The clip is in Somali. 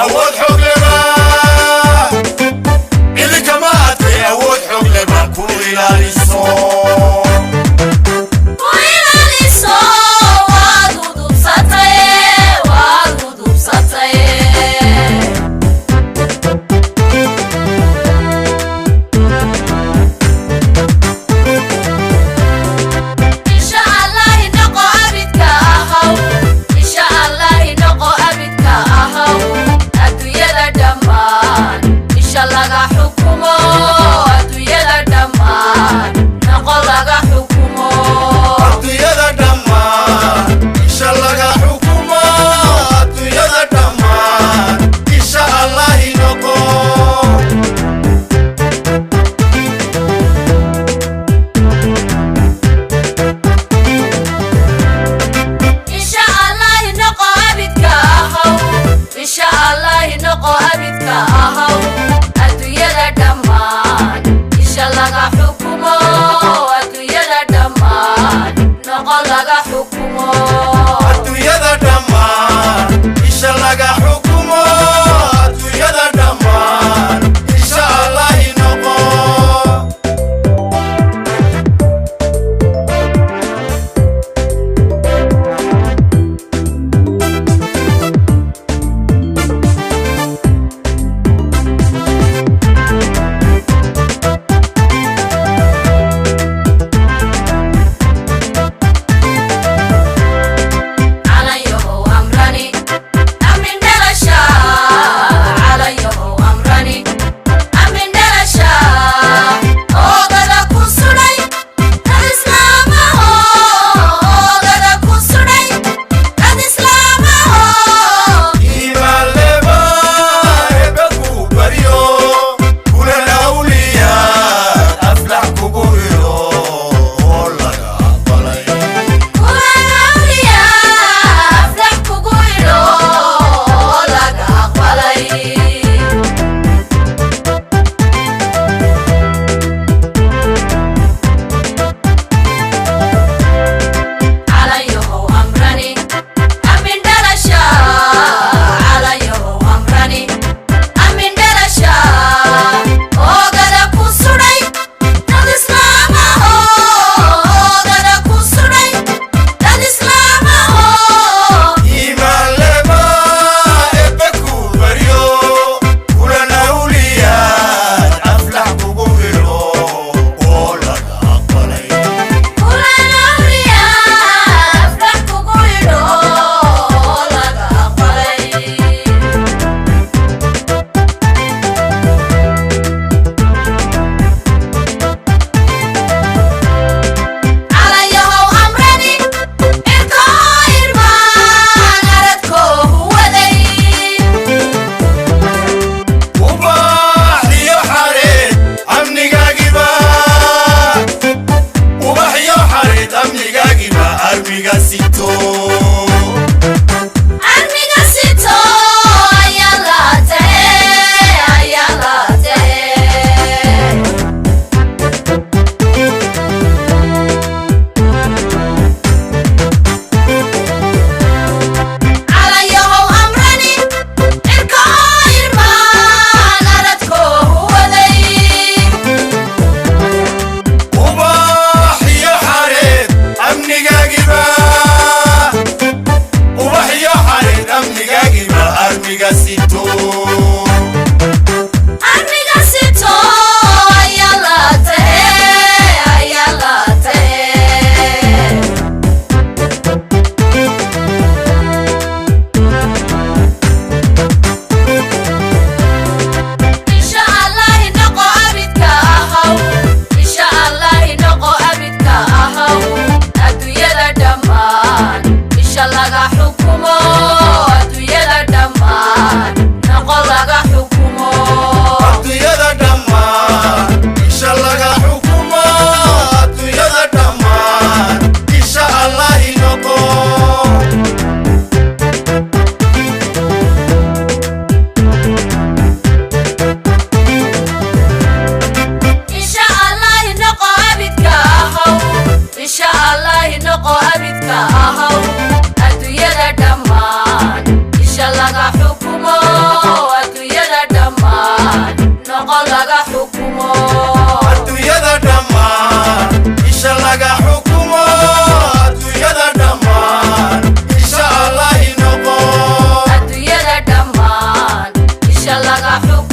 Awood xoog leba cidi kama adkay, awood xoog leba ku ilaaliso. Ku ilaaliso, waad udubsataye, waad udubsataye. Insha Allahi noqo abidka ahaw, insha Allahi noqo abidka ahaw, adduunyada dhammaan isha laga xukumo, adduunyada dhammaan noqo laga xukumo. Adduunyada dhammaan isha laga xukumo, adduunyada dhammaan isha Allahi noqo. Insha Allahi noqo abidka ahaw, insha Allahi noqo abidka ahaw, adduunyada dhammaan isha laga xukumo, adduunyada dhammaan noqo laga xukumo. Adduunyada dhammaan isha laga xukumo, adduunyada dhammaan isha Allahi noqo. Calanyahow amrani amin dhalasha, calanyahow amrani amin dhalasha, oogada ku sudhay dad islaamaho, oogada ku sudhay dad islaamaho. Iimaanleba ebe ku baryo, kulan awliyaa aflax kugu hiro oo laga aqbalay. Kulan awliyaa aflax kugu idho oo laga aqbalay. Calanyahow amrani amin dhalasha, calanyahow amrani amin dhalasha, oogada ku sudhay dad islaamaho, oogada ku sudhay dad islaamaho. Iimaanleba ebe ku baryo, kulan awliyaa aflax kugu hiro oo laga aqbalay. Kulan awliyaa aflax kugu idho oo laga aqbalay. Calanyahow amrani cirkoo irmaan aradkoohu waday. Ubax iyo xareed amnigaagiba, ubax iyo xareed amnigaagiba armiga sito. Armiga sito ayaa la tahe, ayaa la tahe. Calanyahow amrani cirkoo irmaan aradkoohu waday. Ubax iyo xareed amnigaagiba, ubax iyo xareed amnigaagiba armiga sito. Armiga sito ayaa la tahe, ayaa la tahe. Insha Allahi noqo abidka ahaw, insha Allahi noqo abidka ahaw, adduunyada dhammaan isha laga xukumo, adduunyada dhammaan noqo Adduunya laga.